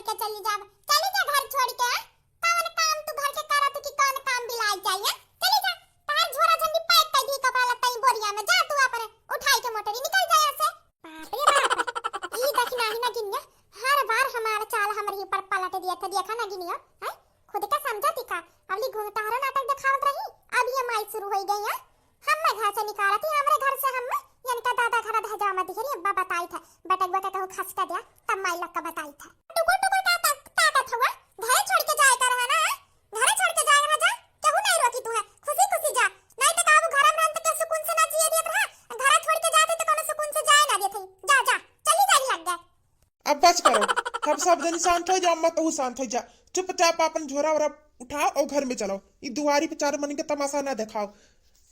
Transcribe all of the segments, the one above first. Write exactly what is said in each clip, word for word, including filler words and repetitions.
के चली जाब, चली जा घर छोड़ के, हाँ? कौन काम तू घर के करत कि कौन काम बिलाए जाई, हाँ? चली जा, तहार झोरा झंडी पैक कर दी, कपड़ा लत्ता ई बोरिया में, जा तू अपने उठाई के मोटरी निकल जा यहाँ से। बाप रे बाप, ई देखी नाही ना गिनिया, हर बार हमार चाल हमरे ऊपर पलट दिया था, देखा ना गिनिया, हैं? खुद का समझा थी का? अबली घूंघटारो नाटक दिखावत रही, अब ये माई शुरू हो गई है। हम्मे घर से निकालत ही, हमरे घर से हम्मे, इनका दादा घरा दहेजवा में दिहरी, अब्बा बताई था, बेटगुआ के कहूँ खसका दिया, तब माई लोग का बताई था। टुकुर टुकुर का ता-, ताकत हुआ, घरे छोड़ के जाए का रहा ना, घरे छोड़ के जाए रहा जा, केहू नहीं रोकी तू है, खुशी खुशी जा, नहीं तो काबू घर में रहन तो के सुकून से ना जिए दियत रहा, घरे छोड़ के जाते तो कोनो सुकून से जाए ना देते, जा, जा, चली जाए लग गए। अब बस करो, अब सब जनी शांत हो जाओ, अम्मा तू शांत हो जा, चुपचाप अपन झोरा वोरा उठाओ और घर में चलो। ई दुआरी पे चार मन के तमाशा ना दिखाओ।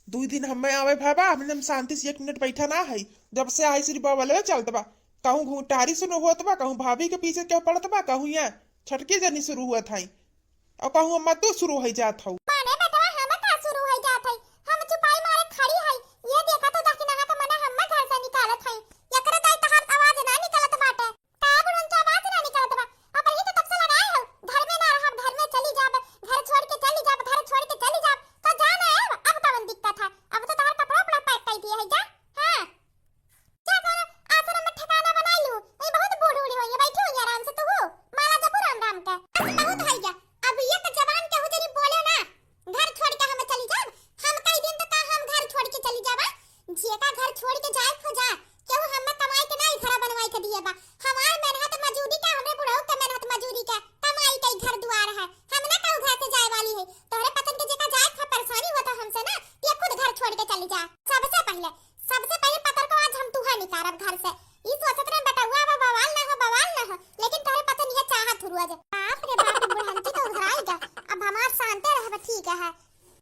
दू दिन हमें आवे भाबा, हमने हम शांति से एक मिनट बैठा ना है। जब से आई श्री बाबा ले चलत बा, कहूँ घुंघटारी सुनो होत बा, कहूँ भाभी के पीछे क्यों पड़त बा, कहूँ यहाँ छटकी जनी शुरू हुआ था और कहूँ अम्मा तू शुरू हो जात हऊ। माने बेटवा, हम का शुरू हो जात है? हम चुपाई मारे खड़ी है, ये देखा तो जाके नहा के मने हम घर से निकालत है, एकरे दाई तहार आवाज ना निकलत बाटे। का बुढ़न के आवाज ना निकलत बा? अब ही तो तब से लगाए हो, घर में ना रहब, घर में चली जाब, घर छोड़ के चली जाब, घर छोड़ के चली जाब, तो जा ना आए, अब कवन दिक्कत है? अब तो तहार कपड़ा उपड़ा पैक कर दिए है, जा। हाँ, जा कोनो आश्रम में ठिकाना बनाई लू, ये बहुत बूढ़ बूढ़ी होई है, बैठी होई आराम से तू हो, माला जपू राम राम का। बस बहुत है जा, अब ये तो जबान के हुजरी बोले ना, घर छोड़ के हम चली जाब, हम कई दिन तो का हम घर छोड़ के चली जाबा, जेका घर छोड़ के जाए खो जा, केहू हम्मे कमाई के ना ई घरा बनवाई के दिए बा। हमार मेहनत मजूरी का, हमरे बुढ़ऊ के मेहनत मजूरी का कमाई के ई घर दुआर है। हम ना कहू घर से जाए वाली है। तोहरे पतन के जेका जाए खो परेशानी होता हमसे ना, ते खुद घर छोड़ के चली जा। सबसे पहले, सबसे पहले पतर को आज हम तुहे निकारब घर से। ई सोचत रहे बेटउआ अब बवाल ना हो, बवाल ना हो, लेकिन तोहरे पतन ये चाहत हुआ जे। बाप रे बाप, बुढ़ंती तो उधराई गा। अब हमार शांते रहब ठीक है।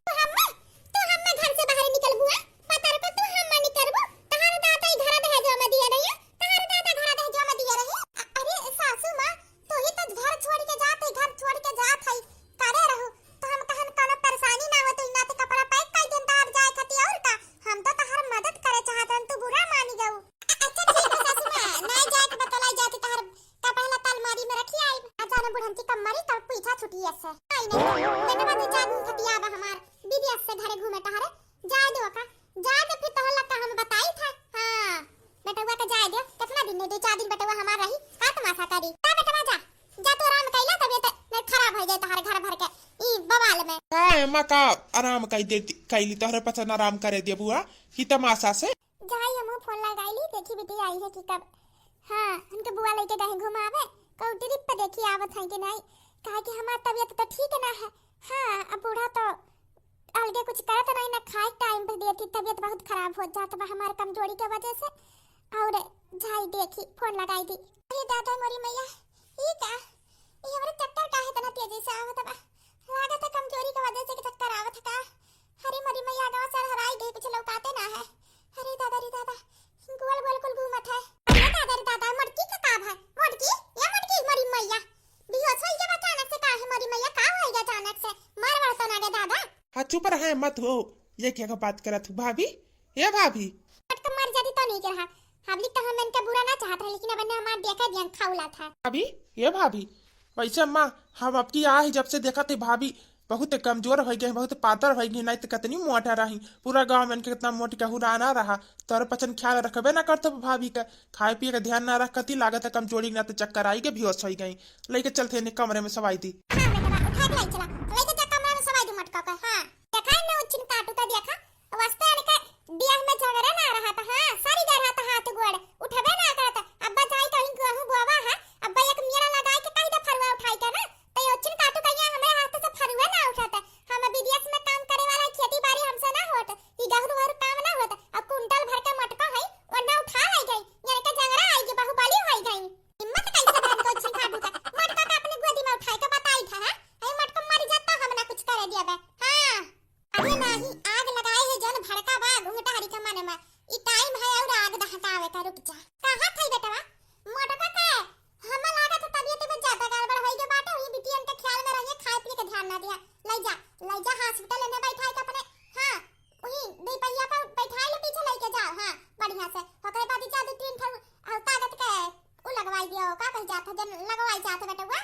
तू हम्मे, तू हम्मे घर से बाहर निकलबू, हाँ? पतर को तू हम्मे निकलबू? तहार दादा ई घरा दहेजवा में दिए रही, तहार दादा घरा दहेजवा में दिए रही। अ-, अरे सासू माँ, तू ही तो घर छोड़ के जात है, घर छोड़ के जात है, करे रहू, तो हम कहन कोनो परेशानी ना होत, इन्ना ते कपड़ा पैक कर देन तहार जाए खातिर, और का? हम तो तहार मदद करे चाहत हन, तू बुरा मानी गऊ। अ-, अच्छा ठीक है सासू माँ, ना जाए के बतलाई जाती तहार का पहला त अलमारी में रखी आइब। आ जाने बुढ़ंती कम मरी तब पीछा छुटी ऐसे। आई नहीं, बेटवा दो चार दिन खतिया बा हमार, विदेश से घरे घूमे टहरे। जाए दो का, जाए तो फिर तोहर लक्का हम बताई था। हाँ, बेटवा के जाए दो, कितना दिन नहीं, दो चार दिन बेटवा हमार रही, का तमाशा करी? जा बेटवा जा, जा तू आराम कैला, तबियत नहीं खराब हो जाए तोहरे घर भर के ई बवाल में। का एमा का आराम कर देती, कैली तोहरे पसंद आराम करे दे बुआ, ही तमाशा से। जाई हमहू फोन लगाई ली, देखी बिटिया आई है कि कब। हाँ, उनके बुआ लेके गए घुमावे, कहू ट्रिप पे देखी आवत है कि नहीं, काहे कि हमार तबियत तो ठीक ना है। हाँ, अब बूढ़ा तो अलगे कुछ करत नहीं ना, खाए टाइम पे देती, तबियत बहुत खराब हो जात बा हमार कमजोरी के वजह से। और जाई देखी, फोन लगाई दी। अरे दादा मोरी मैया, ई का, ई हमरे चक्कर काहे इतना तेजी से आवत बा? लागत है कमजोरी के वजह से कि चक्कर आवत है का? अरे मोरी मैया, गवा सरहराई गई, कुछ लौकाते ना है। अरे दादा रे दादा, गोल गोल कुल घूमत है। अरे दादा रे दादा, मोटकी का का भा? मोटकी, या मोटकी मोरी मैया, बेहोश होई के अचानक से काहे मोरी मैया, का होई गया अचानक से? मार मार तो ना गए दादा। हाँ चुप रहे, मत हो, ये क्या का बात करत हो भाभी? ए भाभी। मटका मर जाती तो नहीं के रहा, हम लिख तो हम इनका बुरा ना चाहत रहे, लेकिन अब इन्हें हमार देखा दिया खाउला था। भाभी, ए भाभी, वैसे अम्मा, हम आपकी आह जब से देखा थे भाभी, बहुत कमजोर हो गए, बहुत पातर हो गए, नहीं तो कितनी मोटा रही। पूरा गांव में इनके कितना मोटी कहू ना रहा। तोरे पचन ख्याल रखबे ना करत भाभी का, खाए पिए का ध्यान ना रखती, लागत है कमजोरी ना तो चक्कर आई के बेहोश हो गई। लेके चलते इन्हें कमरे में सवाई दी। हाँ बेटवा, उठा के लाई चला, लेके जा कमरे में सवाई दी मटका का। हाँ, देखा है ना उच्छिन काटू का, देखा, वास्ते इनके बियाह में झगड़ा ना रहा था। हाँ, सरी गए रहा था हाथ गोड़, उठबे ना करत। अब्बा जाई कहीं गहूं बोवा है, अब्बा एक मेला लगाई के कहीं दे फरुआ उठाई के ना, तो ये उच्छिन काटू कहीं हमरे हाथ से फरुआ ना उठाता। हम विदेश में काम करे वाला, खेती बाड़ी हमसे ना होत, ई गहूं वहूं काम ना होत। अब कुंटल भर के मटका है, वरना उठा ले गई, यानी के जंगरा आई गई, बाहुबली होई गई। हिम्मत कैसे बहन को उच्छिन काटू का, मटका का अपने गोदी में उठाई के बताई था, हैं? अरे मटका मर जाता, हम ना कुछ करे दिया बे। हाँ। अरे नाही, आग लगाए है जन भड़का बा घुंघटारी के मन में। ई टाइम है और आग दहकावे का, रुक जा। कहाँ थे बेटवा? मोटका के, हमें लागत है तबियत में ज्यादा गड़बड़ होई के बाटे, वही बिटियन के ख्याल में रहिए, खाए पिए के ध्यान ना दिया। ले जा, ले जा हॉस्पिटल में बैठाए के अपने, हाँ, वही दो पहिया पर बैठाए ले पीछे लेके जाओ, हाँ, बढ़िया से। ओकरे बाद जा दो तीन ठो, और ताकत के उ लगवाई दियो, का कही जात है, जन लगवाई जात है बेटवा,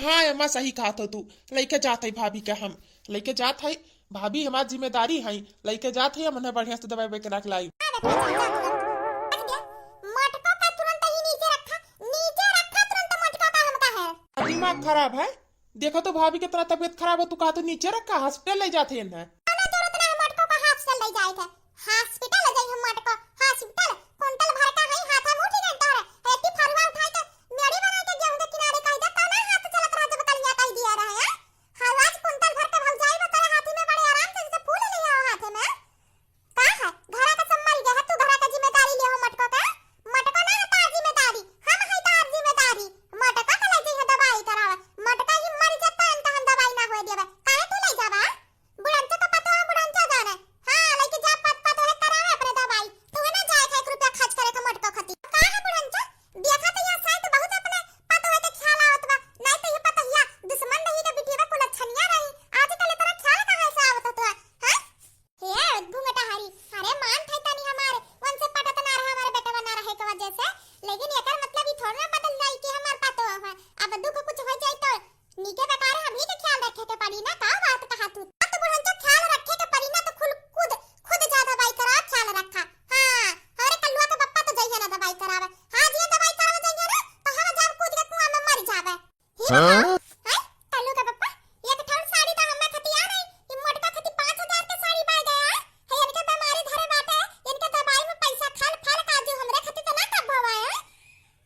हाँ अम्मा, सही कहत हो तू। लइके जात है भाभी के हम, लइके जात है। भाभी हमार जिम्मेदारी है, लइके जात है, हम उन्हें बढ़िया से दवाई ववाई करा के लाई। हाँ, रख दे, जा, जा, जा। रख दे। मटको का तुरंत ही नीचे रखा, नीचे रखा तुरंत मटको का हमका है। दिमाग खराब है, देखो तो भाभी कितना तबीयत खराब हो, तू कहा तो नीचे रखा, हॉस्पिटल ले जाते हैं इन्हें। ना जरूरत ना है मटको का हॉस्पिटल ले जाए के, हॉस्पिटल ले जाई हम मटको, हॉस्पिटल। कुंटल भर का है, हाथ में उठी गए तोरे, हेती फरुआ उठाए के मेड़ी बना के गेहूं के किनारे कह दे, कौना हाथ चलत रहा जब कलिया कह दिया रहे, हैं? हाँ, आज कुंटल भर के भौजाई में तोरे हाथी में बड़े आराम से जैसे फूल ले आओ हाथे में। का है? घरा का सब मर गया है, तू घरा का जिम्मेदारी ले हो मटको का? मटको ना है तार जिम्मेदारी, हम है तार जिम्मेदारी। मटको का ले जइहे दवाई करावे, मटको ही मर जाता है, इनका हम दवाई ना होए देवे, काहे तू ले जावा? बुढ़ंचो का पतो है, बुढ़ंचो जाने। हाँ, लेके जा पत पत है करावे अपने दवाई, तू ना जाए खाए एक रुपया खर्च करे के मटको खती। का है बुढ़ंचो? देखा तो यहाँ साइड बहुत अपने पतो है के ख्याल आवत बा, नहीं तो ये पतोहिया दुश्मन रही के बिटिया कुल अच्छनिया रही, आजकल इतना ख्याल कहाँ से आवत होता है, हैं? हे घुंघटाहरी, अरे मान थाई तनी हमार, उनसे पटत ना रहा, हमारे बेटवा ना रहे के वजह से, लेकिन एकर मतलब ई थोड़ा ना बदल जाई कि हमार पतो है। अब दुख कुछ हो जाई तो नीके बेकार हम ही के ख्याल रखे के पड़ी ना, का बात कहा तू? अब तो बुढ़न के ख्याल रखे के पड़ी ना, तो खुद, खुद, खुद जा दवाई करा, ख्याल रखा। हाँ, हमारे कल्लुआ के पप्पा तो जइहे ना दवाई करावे। हाँ, जे दवाई करावे जइहे ना, तो हम जाब कूद के कुआं में मर जावे। हे हाँ? भगवान, हैं? कल्लू का पप्पा, एक ठौर साड़ी तो हमें खतिया नहीं, ये मोटका खती पाँच हजार के साड़ी पाए गया है। है इनके बीमारी धरे बाटे, इनके दवाई में पैसा खाल फाल काजू हमरे खती तो ना कब भवा है।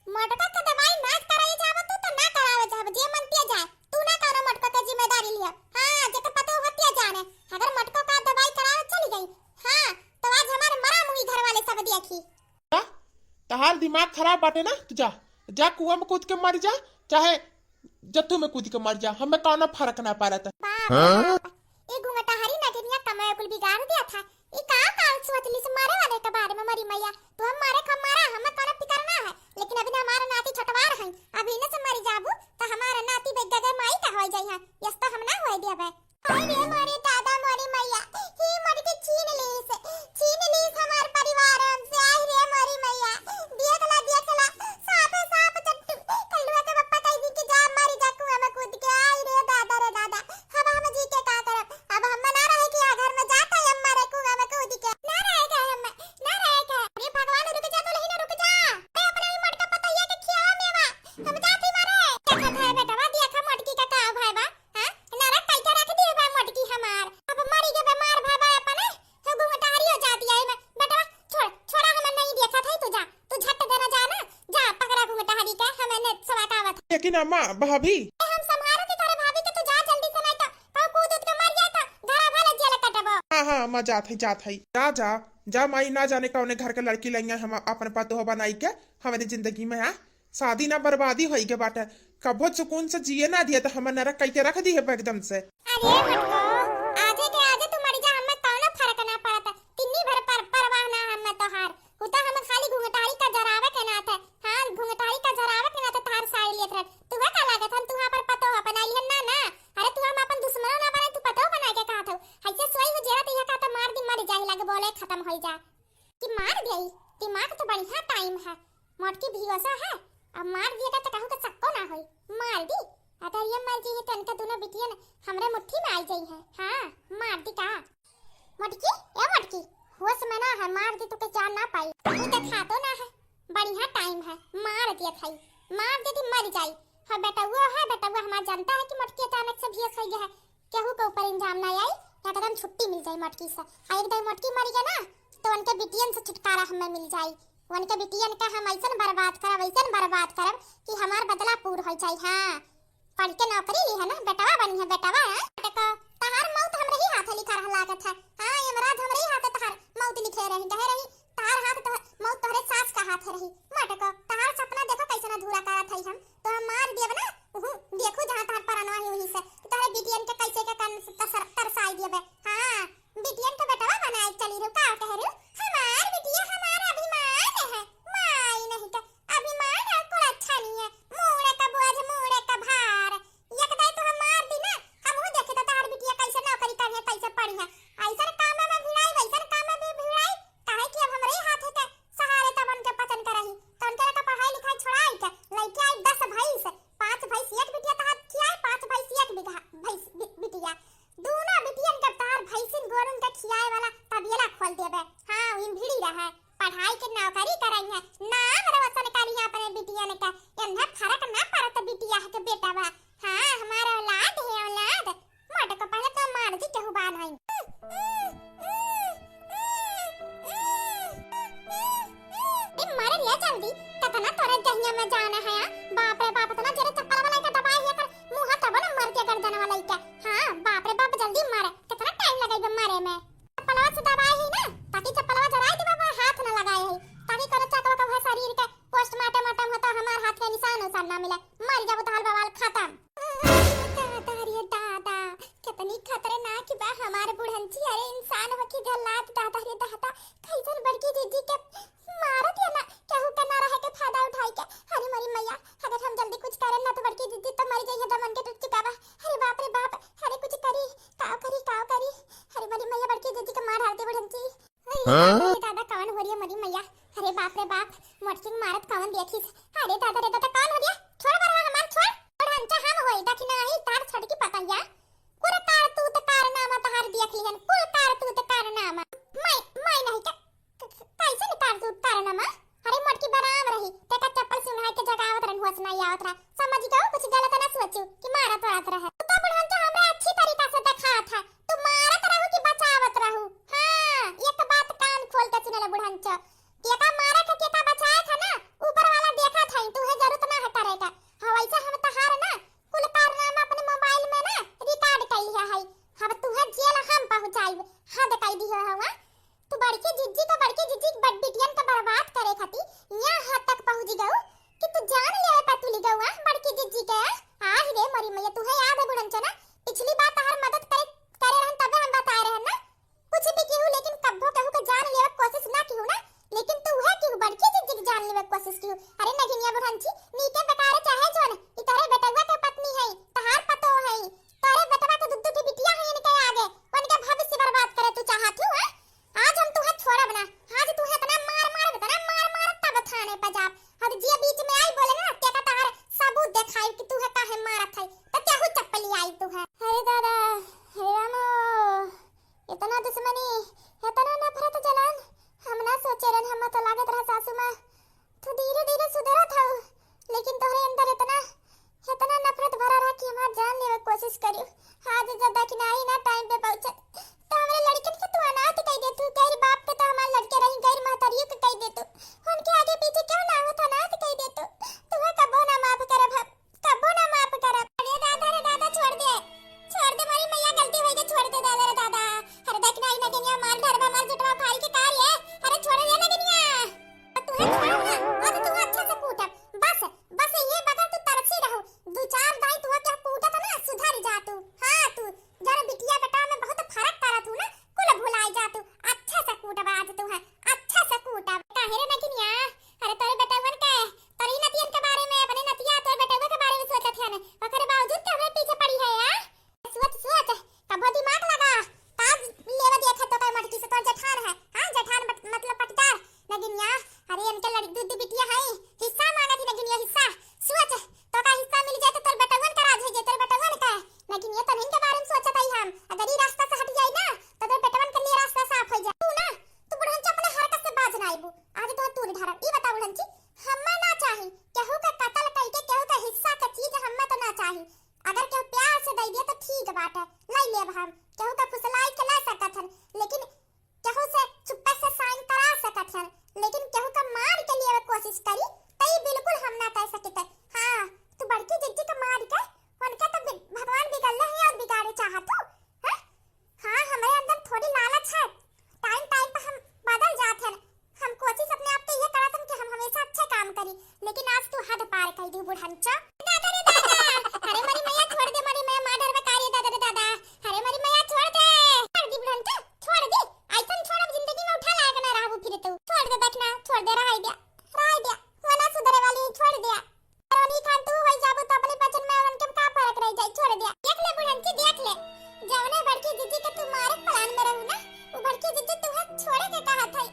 मोटका के दवाई ना कराए जावे तू तो ना करावे जावे, जे मन पिए जाए, तू ना करो मोटका के जिम्मेदारी लिया। हाँ, जेकर पतो हतिया जाने, अगर मोटका का दवाई करावे चली गई, हाँ, तो आज हमारे मरा मुही घर वाले सब देखी। जा, तहार दिमाग खराब बाटे ना, तू जा, जा कुआं में कूद के मर जा, चाहे जत्तू में कूद के मर जा, हमें कौनो फर्क ना पड़त। बाप रे हाँ? बाप, ई घुंघटाहरी नगिनिया कमाए कुल बिगाड़ दिया था। ई का काल सोचली से मारे वाले के बारे में, मरी मैया, तू हम मारे खा मारा, हमें कौनो फिकर ना है, लेकिन अभी ना हमारा नाती छोटवार है, अभी न से मरी जाबू तो हमारा नाती बेगगे माई का हो जाई है, यस तो हम ना होए दिया बे। हाय रे मोरे दादा मोरे मैया, ही मोर के छीन लीस, छीन लीस हमार परिवार हमसे। आय रे मोरे मैया, देख ला, देख ला, साफे साफ जब तू कल्लुआ के पप्पा कह दी कि जा मर जा कुआं में कूद के। आय रे दादा रे दादा, अब हम जी के का करब? अब हम ना रहे के आ घर में, जात है हम मरे कुआं में कूद के। ना रहे के हम, ना रहे के। अरे भगवान, रुक जा दुल्हन, रुक जा। अरे अपने ही मोटका पतोहिया के खियावा मेवा, हम जाती मरे। देखत है बेटवा, देखा मोटकी का का भाई बा। हाँ? नरक कइके रख दिए बा मोटकी हमार। अब मरी के बीमार भा बा अपने, हो घुंघटाहरी हो जाती है में। बेटवा, छोड़, छोड़ा, हम नहीं देखत है, तू जा, तू झट देना जा ना, जा पकड़ा घुंघटाहरी के, हमें ने सवा का आवत। लेकिन अम्मा, भाभी। ए, हम संभारो के तोरे भाभी के, तू जा जल्दी से, नहीं तो कहूँ कूद उद के मर जाए तो घरा भले जेल कटबो। हाँ, हाँ, अम्मा, जात है, जात है। जा, जा, जा माई, ना जाने कौने घर के लड़की लइया हम अपन पतोह बनाई के, हमारी जिंदगी में, हाँ? शादी ना बर्बादी होई के बाटे, कभो सुकून से जिए ना दिए तो हमर नरक कइके रख दिए बा एकदम से। अरे मटको, आजे के आजे तू मरी जा, हमें कौनो फर्क ना पड़त, तिन्नी भर पर परवाह ना हमें तोहार। उ तो हम खाली घुंघटारी का जरावे के नाते, हाँ, घुंघटारी का जरावे के नाते तोहार साड़ी लेत रहन। तुहे का लागत हम तुहा पर पतो अपन आई हन ना, ना। अरे तू हम अपन दुश्मनो ना बने, तू पतो बना के कहत हो। ऐसे सोई हो जेरा तो यह कहता मार दी मर जाए लगे बोले खत्म होई जा। कि मार देई, दिमाग तो बढ़िया टाइम है, मोटकी भीवसा है, अब मार दिए का तो कहूँ के सक्को ना होई, मार दी। अगर ये मर जी है तो इनका दोनों बिटियन हमरे मुट्ठी में आई जाई है। हाँ, मार दी का? मोटकी, ए मोटकी, होश में ना है, मार दी तो के जान ना पाई, तू तो खातो ना है, बढ़िया टाइम है, मार दिया थाई, मार दे दी मर जाई। हाँ बेटउआ है, बेटउआ हमार जानता है कि मोटकी अचानक से भीवस हो गया है, केहू के ऊपर इल्जाम ना आई, एकदम छुट्टी मिल जाई मोटकी से। आ एक दाई मोटकी मरी गई ना, तो उनके बिटियन से छुटकारा हमें मिल जाई। उनके बिटियन का हम ऐसन बर्बाद करब, ऐसन बर्बाद करब कि हमार बदला पूर हो जाई। हाँ, पढ़ के नौकरी ली है ना, बेटवा बनी है, बेटवा, हाँ? बेटको, तहार मौत हमरे ही हाथे लिखा रहा लागत है। हाँ, यमराज हमरे ही हाथे तहार मौत लिखे रही, कहे रही, तहार हाथ तोह-, मौत तोहरे सास का हाथ रही। मटको, तहार सपना देखो कैसन अधूरा करत हई हम। तो हम मार देब ना, उहु, देखू जहाँ तहार परनवा ही वहीं से, कि तोहरे बिटियन के कैसे के कन से तसर-, तरसाई देबे। हाँ, बिटियन के बेटवा बनाए चली रहू, का कह रहू? हमार बिटिया हमार अभिमान है, माई नहीं के अभिमान और कुल अच्छा नहीं है, मूड़े का बोझ, मूड़े का भार। एक दाई तो हम मार दी ना, हमहू देखे तो तहार बिटिया कैसे नौकरी करिहे, कैसे पढ़िहे। ऐसन काम में भिड़ाई, वैसन काम में भी भिड़ाई, काहे कि अब हमरे ही हाथ है के सहारे तब उनके पचन करही। तो उनके का पढ़ाई लिखाई छोड़ाई के, लइके आई दस भैंस, पाँच भैंस एक बिटिया तहार खियाई आई के नौकरी करई है, नाम रोशन करी है अपने बिटियन का। एन्हे फरक ना पड़त बिटिया है के बेटा बा। हाँ, हमार औलाद है, औलाद। मोट को पहले तो मार दी केहू बान है। ए, मारे रे जल्दी, कितना तोरे दहिया में जान है, आ? बाप रे बाप, इतना जोरे चप्पल वाला का दबाए है, कर मुंह तब ना मर के गर्दन वाला का। हाँ, बाप रे बाप, जल्दी मारे, कितना टाइम लगेगा मारे में। चप्पलवा से दबाए ही ना, ताकि चप्पलवा जराए दे बाबा, हाथ ना लगाए है, ताकि कोनो चकवा का शरीर के पोस्टमार्टम वार्टम होता, हमार हाथ के निशान उशान ना मिले, मर जाबो तो हाल बवाल खत्म। दादा रे दादा, कितनी खतरनाक बा हमार बुढ़ंची। अरे इंसान हो कि जल्लाद, दादा रे दादा, कैसन बड़की जिज्जी के मारत या ना, केहू के ना रहे के फायदा उठाई के। अरे मोरी मैया, अगर हम जल्दी कुछ करें ना तो बड़की जिज्जी तो मर गई है, दमन के टूट चुका बा। अरे बाप रे बाप, अरे कुछ करी, काव करी, काव करी। अरे मोरी मैया, बड़की जिज्जी के मार डाल दे बुढ़ंची। अरे हाँ? दादा, कौन हो रही है मोरी मैया? अरे बाप रे बाप, मोटकिंग मारत कौन देखिस? अरे दादा रे दादा, कौन हो रही है? छोड़ बरवा हमार, छोड़। बुढ़ंचा हम होई, दखिनाही तार छटकी पतैया। कुल कारतूत कारनामा तहार देख लिहन, कुल कारतूत कारनामा। मैं, मैं नहीं का, क-, क-, कैसे न कारतूत कारनामा? अरे मोटकी बराम रही, तेका चप्पल सुनाए के जगावत रहन, होश नहीं आवत रहा। समझ गयो, कुछ गलत ना सोचू कि मारत वारत रहे। तू तो बुढ़ंचा हमरा अच्छी तरीका से देखा था, तू मारत रहू कि बचावत रहू? हाँ, एक बात कान खोल के सुन ले बुढ़ंचा, केका मारा के केका बचाए था ना, ऊपर वाला देखा था, तू है जरूरत ना है करे का। हाँ, वैसे हम तहार ना कुल कारनामा अपने मोबाइल में ना रिकॉर्ड कर लिया है। अब तू है जेल हम पहुँचाइब, हद कर दियो हवा। तू बड़की जिज्जी का, बड़की जिज्जी की बड़ बिटियन का बर्बाद करे खातिर यहाँ हद तक पहुँच गऊ कि तू जान लेवे पा तुली गऊ, आ? बड़की जिज्जी के, आ? आह रे मोरी मैया, तू है याद है बुढ़ंचा ना, पिछली बार तहार मदद करे, करे रहन तबे हम बताए रहन ना, कुछ भी किहू, लेकिन कब्बो केहू के जान लेवे के कोशिश ना किहू ना, लेकिन तू उहे किहू, बड़की जिज्जी के जान लेवे के कोशिश किहू। अरे नगिनिया बुढ़ंची, नीके बेकारे चाहे जोन, ई तोहरे बेटवा के पत्नी है, तहार पतो है, तोहरे बेटवा के दू दू ठे बिटिया है इनके आगे, उनके भविष्य बर्बाद करे तू चाहत हूँ, हैं? आज हम तुहे छोड़ब ना, आज तुहे इतना मार मारब, इतना मार मारब तब थाने पे जाब। और जे बीच में आई बोले ना, तेका तहार सबूत देखाई कि तुहे काहे मारत है, तो केहू चप्पली आई तुहे। अरे दादा, हे रामो, इतना दुश्मनी, इतना नफरत जलन, हम ना सोचे रहन, हम तो लागत रहा सासू माँ, तू धीरे धीरे सुधरत हऊ, लेकिन तोहरे अंदर इतना, इतना नफरत भरा रहा कि हमार जान लेवे के कोशिश करियो। आज जब दखिनाही ना टाइम पे पहुँचत, तो हमरे लड़कन के तू अनाथ कह दे तू, गैर बाप के तो हमार लड़के रही, गैर महतारियों के कह दे तू, उनके आगे पीछे क्यों ना आवत, अनाथ कह दे तू, तुहे कबो ना माफ करब हम। कबो ना माफ करब। अरे दादा रे दादा, छोड़ दे, छोड़ दे, मोरी मैया गलती होई के छोड़ दे दादा रे दादा। अरे देख ना, ई नगिनिया मार ढरबा, मार झुटवा फाड़ के का रे? अरे छोड़ दे नगिनिया। अब तू है छोड़ ना, अब तू अच्छा से कूटब। बस, बस ये बगल तू तरसी रहू। दू चार दाई तू क्या कूटत ना, सुधर जा तू। हाँ तू, जरा बिटिया बेटा में बहुत फर्क करत हूँ ना, कुल भुलाई जा तू। अच्छा से कूटब आज तू है, अच्छा से कूटब। काहे रे नगिनिया? अरे तोरे बेटवन के, तोरे नतियन के बारे में, अपने नतिया तोरे बेटवा के बारे में सोचत है ना, ओकरे बावजूद तो हमरे पीछे पड़ी है, आ? सोच, सोच, कबो दिमाग लगा, का लेवे देखे तो कई मटकी से तोर जेठान है, हाँ? जेठान मत-, मतलब पटदार, नगिनिया, अरे इनके लड़-, दू, दू बिटिया है, हिस्सा मांगत ही नगिनिया, हिस्सा, सोच, तो का हिस्सा मिल जाए तो तोर बेटवन का राज हो जाए, तोर बेटवन का, नगिनिया तो इनके बारे में सोचत ही हम, अगर ई रास्ता से हट जाए ना, तो तोर बेटवन के लिए रास्ता साफ हो जाए, तू ना, तू बुढ़ंचा अपने हरकत से बाज ना आइबू, आज तो तू ढारा, ई बता बुढ़ंची, हम्मे ना चाही, केहू के कत्ल कइके, केहू के हिस्सा के चीज हम्मे तो ना चाही, अगर केहू प्यार से दे दिया तो ठीक बात है, ले लेब हम, केहू का फुसलाई के ला सकत हन, लेकिन केहू से चुप्पे से साइन करा सकत हन, लेकिन केहू का मार के लिए कोशिश करी तो ई बिल्कुल हम ना कह सकित है। हाँ, तू बड़की जिज्जी का मार के उनके तो बि-, भगवान बिगड़ले हैं और बिगाड़े चाहत तू, हैं? हाँ, हमरे अंदर थोड़ी लालच है, टाइम टाइम पे हम बदल जात हन, हम कोशिश अपने आप के ये करत हन कि हम हमेशा अच्छे काम करी, लेकिन आज तू हद पार कर दी बुढ़ंचा। दादा रे दादा, अरे मरी मैया छोड़ दे, मरी मैया मार डरबे का रे दादा रे दादा, अरे मरी मैया छोड़ दे, छोड़ दी बुढ़ंचा, छोड़ दी, ऐसन छोड़ब जिंदगी में उठा लायक ना रहबू फिर तू, छोड़ दे, देख ना, छोड़ दे, रहाई दे, रहाई दे, वो ना सुधरे वाली, छोड़ दे। रोनी खान तू होई जाबू तो अपने बचन में उनके का फर्क रह जाई, छोड़ दिया। देख ले बुढ़ंची, देख ले, जवने बड़की जिज्जी के तू मारे के प्लान में रहू ना, उ बड़की जिज्जी तुहे छोड़े के कहत है।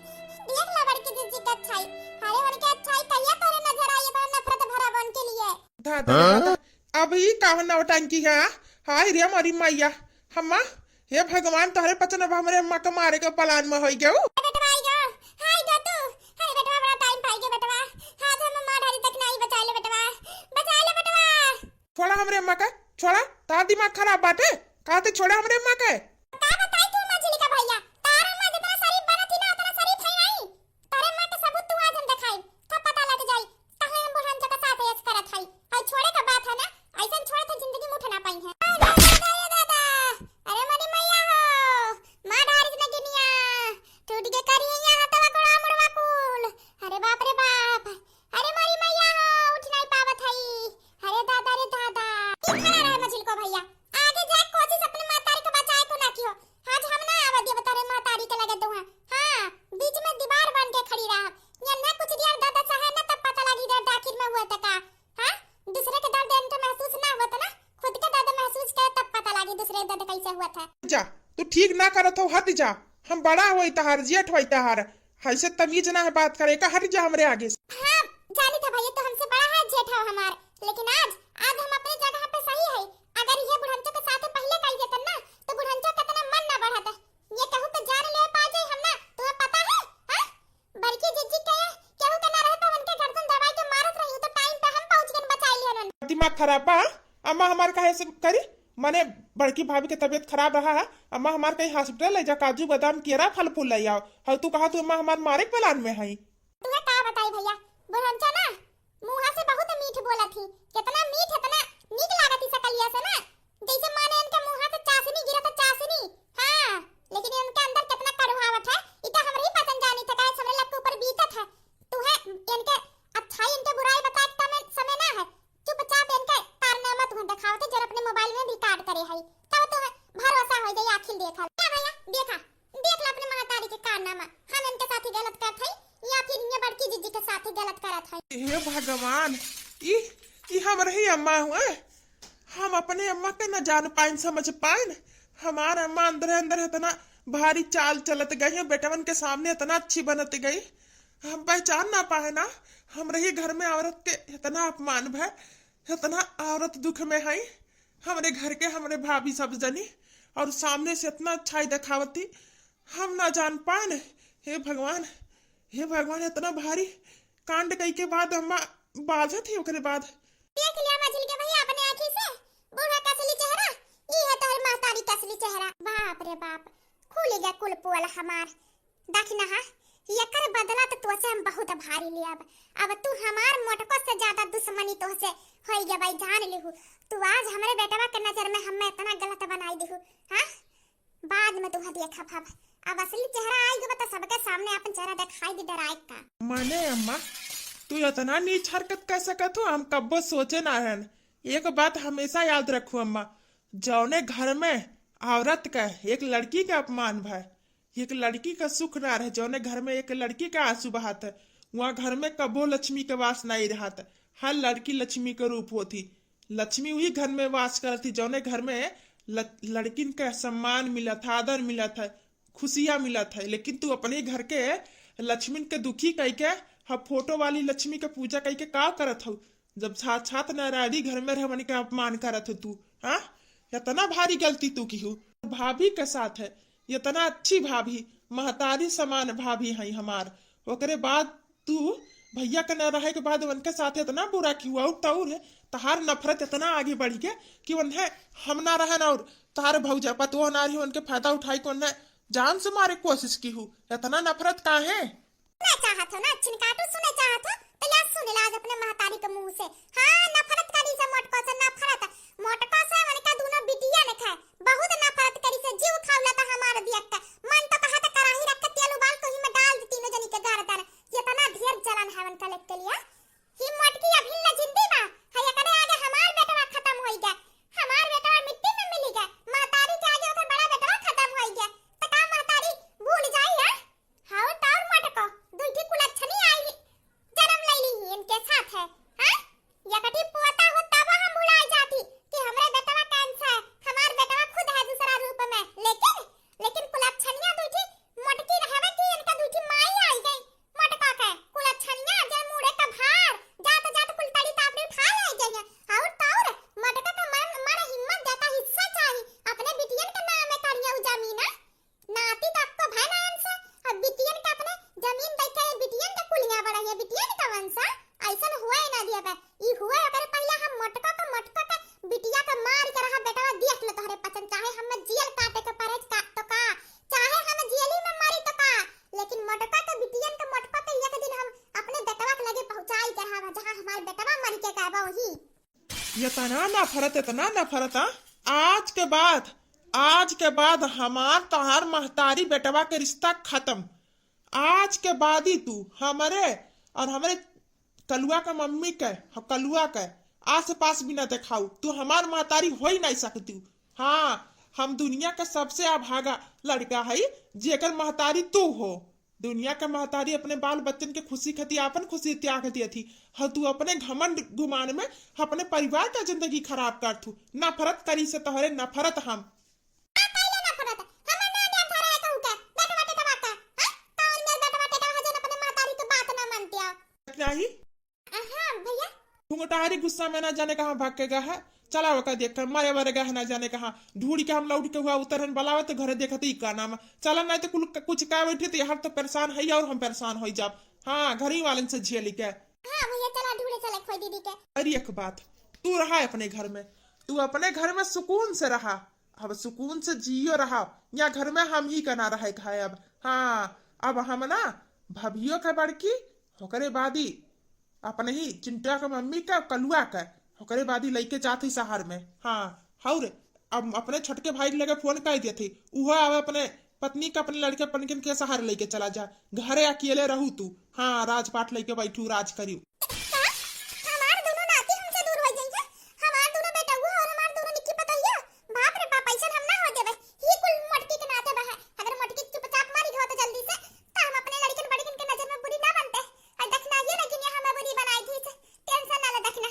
देख ले बड़की जिज्जी के अच्छाई, अरे उनके अच्छाई कहिया तोरे नजर आई, इतना नफरत भरा बन के लिए। दादा रे हाँ? दादा, अब ई कावन नौटंकी है? हाय रे मोरी मैया, हम्मा, हे भगवान, तोहरे पचन अब हमरे अम्मा के मारे के प्लान में होई गयो। बेटवा आई गो, हाय गो तू, अरे हमरे अम्मा का छोड़ा, तार दिमाग खराब बाटे, कहते छोड़ा हमरे अम्मा के। का बताई तू मझिली का भैया, तार अम्मा जितना शरीफ बनत ही ना, उतना शरीफ है नहीं। तारे अम्मा के सबूत तू आज हम देखाई, तब पता लग जाई, कहे हम बुढ़न के साथ ऐस करत हई। हई छोड़े का बात है ना, ऐसन छोड़े तो जिंदगी में उठ ना पाई है। अरे दादा, अरे दादा, अरे मोरी मैया हो, मार डारिस नगिनिया, टूट के करिया हथवा गोड़ा मुड़वा कुल। अरे बाप रे बाप, अरे मोरी मैया हो, उठ नहीं पावत हई। अरे दादा रे दादा, ई खड़ा रहे मझिलको भैया, आगे जाए कोशिश अपने महतारी के बचाए को ना कियो। आज हम ना आवा देब तोरे महतारी के लगे दुआ। हाँ, बीच में दीवार बन के खड़ी रहा। ये ना कुछ दिया दादा सहे ना, तब पता लगी दर्द आखिर में हुआ था का। हाँ, दूसरे के दर्द इनके महसूस ना हुआ था ना, खुद के दर्द महसूस करे तब पता लगी दूसरे के दर्द कैसे हुआ था। जा, तू ठीक ना करत हो, हट जा। हम बड़ा होई तहार, जेठ होई तहार, ऐसे तमीज ना है बात करे का, हट जा हमरे आगे से। हाँ, जानी था भैया, तो हमसे बड़ा है जेठ है हमार, लेकिन आज, आज हम अपने जगह पे सही है। अगर ये बुढ़ंचो के साथ पहले कही देतन ना, तो बुढ़ंचो कितना मन ना बढ़त। ये कहू के जान ले पा जाई हम ना, तुम्हें पता है? हाँ? बड़की जिज्जी के केहू के ना रहे, तो उनके गर्दन दबाई के मारत रही, तो टाइम पे हम पहुँच गए, बचाई लिया उन्होंने। दिमाग खराब बा, अम्मा हमार काहे से करी? माने बड़की भाभी के तबीयत खराब रहा है, अम्मा हमार कहीं हॉस्पिटल ले जा, काजू बादाम केरा फल फूल ले आओ। हऊ तू कहा तू अम्मा हमार मारे के प्लान में है। तुम्हें का बताई भैया, बुढ़ंचा ना मुँह से बहुत मीठ बोलत ही, कितना मीठ, इतना नीक लागत ही सकलिया से ना, जैसे माने इनके मुँह से चाशनी गिरत है, चाशनी। हाँ, लेकिन इनके अंदर कितना कड़ुआवट है, इता हमरे ही पचन जानी था, काहे हमरे लग के ऊपर बीतत है। तू है इनके अच्छाई, इनके बुराई बताए के तमे समय ना है, चुपचाप इनके कारनामा तुम्हें दिखावत है, जरा अपने मोबाइल में रिकॉर्ड करे है, तब तुम्हें भरोसा हो जाए आखिर देखल। क्या भैया, देखा, देख लो अपने महतारी के कारनामा, हम इनके साथ ही गलत करत हई या फिर ये बड़की जिज्जी के साथ ही गलत करत हई। हे भगवान, ई, ई हमरे ही अम्मा हुए, हम अपने अम्मा के न जान पाइन, समझ पाइन। हमार अम्मा अंदरे अंदर इतना भारी चाल चलत गई है, बेटवन के सामने इतना अच्छी बनत गई, हम पहचान ना पाए ना। हमरे ही घर में औरत के इतना अपमान भय, इतना औरत दुख में है। हमरे घर के, हमरे भाभी सब जनी, और सामने से इतना अच्छाई दिखावती, हम ना जान पान। हे भगवान, हे भगवान, इतना भारी कांड कई के बाद अम्मा बाझत ही ओकरे बाद। देख लिया मझिल के भैया अपने आँखी से, बूढ़ा का असली चेहरा, ई है तोहर महतारी का असली चेहरा। बाप रे बाप, खुल गया कुल पोल हमार। देखी ना हा, एकर बदला तो तोसे हम बहुत भारी लियब। अब तू हमार मोटको से ज्यादा दुश्मनी तोहसे होई गया भाई, जान लिहू। तू आज हमरे बेटवा के नजर में हमें इतना गलत बनाई दिहू, हाँ? बाद में तुहा देखब हम। अब असली चेहरा आई गवा तो सबके सामने अपन चेहरा दिखाई दी, डराए का। माने अम्मा, तू इतना नीच हरकत कर सकत हो, हम कब्बो सोचे ना रहन। एक बात हमेशा याद रखू अम्मा, जौने घर में औरत का, एक लड़की का अपमान भय, एक लड़की का सुख ना रहे, जौने घर में एक लड़की का आंसू बहात है, वहाँ घर में कबो लक्ष्मी के वास नहीं रहत। हर लड़की लक्ष्मी के रूप होती। लक्ष्मी वही घर में वास करत ही, जौने घर में ल-, लड़किन का सम्मान मिलत है, आदर मिलत है, खुशियाँ मिलत है। लेकिन तू अपने घर के लक्ष्मी के दुखी कई के, हम फोटो वाली लक्ष्मी के पूजा कई के का करत हऊ? जब साक्षात नारायणी घर में रहे, हमनी के अपमान करत हो तू, हाँ? इतना भारी गलती तू की हो। भाभी के साथ है, इतना अच्छी भाभी, महतारी समान भाभी है हमार, ओकरे बाद तू भैया के न रहे के बाद उनके साथ इतना बुरा की हुआ। और तौर है, तहार नफरत इतना आगे बढ़ गया कि उन्हें हम ना रहन और तहार भौजा पतोह ना रही, उनके फायदा उठाई के उन्हें जान से मारे कोशिश की हूँ। इतना नफरत काहे? सुने चाहत हो ना, छिनकाटू सुने चाहत हो, तो या सुन ला आज अपने महतारी के मुंह से। हाँ, नफरत करी से मोटको से नफरत। मोटको से उनका दोनों बिटिया ने खाए, बहुत नफरत करी से, जीव खावला था हमार दिया का। मन तो कहा था कराही रख के तेल उबाल के ओही में डाल दी तीनों जनी के गर्दन। इतना ढेर जलन है उनका लेके लिया। ही मोटकी अभी ले जिंदी बा, है एकरे आगे हमार बेटवा खत्म होई गया, हमार बेटवा मिट्टी में मिली गया, महतारी के आगे ओकर बड़ा बेटवा खत्म होई गया, तो का महतारी भूल जाई है? हाँ, तो और मोटको, दुई ठी कुलच्छनी आई ही, जन्म ले ली ही इनके साथ है, हाँ? एकठी पोता हो तब हम भुलाई जाती कि हमरे बेटवा कैंसर है, हमार बेटवा खुद है दूसरा रूप में, लेकिन, लेकिन कुलच्छनी इतना नफरत, इतना नफरत, हाँ? आज के बाद, आज के बाद हमार तोहार महतारी बेटवा के रिश्ता खत्म। आज के बाद ही तू हमरे और हमरे कलुआ के मम्मी के, ह-, कलुआ के आस पास भी ना देखाऊ। तू हमार महतारी हो ही नहीं सकती। हाँ, हम दुनिया के सबसे अभागा लड़का हई, जेकर महतारी तू हो। दुनिया के महतारी अपने बाल बच्चन के खुशी खातिर आपन खुशी त्याग दिया थी। हाँ, तू अपने घमंड गुमान में अपने परिवार का जिंदगी खराब कर थू। नफरत करी से तोहरे, नफरत हम। का कइले नफरत? हमर ना ध्यान धरे है कहूँ के। बेटवा टेटवा का, हाँ? कौन मेर बेटवा टेटवा है जौन अपने महतारी के बात ना मानते हो? नहीं। हाँ भैया। घुंघटारी गुस्सा में ना जाने कहाँ भाग के गया है। चला ओका देख कर मारे वारे गया है ना जाने कहाँ। ढूंढ के हम लौट के हुआ उतर हन बलावत घरे देखत ही का नाम। चला नहीं तो कुल कुछ का बैठे तो यार तो परेशान है और हम परेशान हो जाब। हाँ, घर ही वालन से झेली के। हाँ भैया, चला ढूंढे चले खोई दीदी के। अरे एक बात, तू रहा अपने घर में, तू अपने घर में सुकून से रहा। अब सुकून से जियो रहा, या घर में हम ही का ना रहे खाए अब। हाँ, अब हम ना भभियो के बड़की, ओकरे बादी अपने ही चिंटुआ के मम्मी के, कलुआ के, ओकरे बादी लइके जात ही शहर में। हाँ, हौर अब अपने छोटके भाई के लगे फोन कर देत ही, उहो आवे अपने पत्नी के, अपने लड़के पनकिन के शहर लइके चला जा। घरे अकेले रहू तू। हाँ, राजपाट लइके बैठू, राज करियो। का? हमार दोनों नाती हमसे दूर हो जाइए? हमार दोनों बेटउआ और हमार दोनों निक्की पतोहिया? बाप रे बाप, ऐसन हम ना हो देबे। ही कुल मोटकी के नाते बा है। अगर मोटकी चुपचाप मरी गयो तो जल्दी से, तो हम अपने लड़कन बड़कन के नजर में बुरी ना बनते। और दखना ये ना कि हमें बुरी बनाई थी। टेंशन ना ले दखना,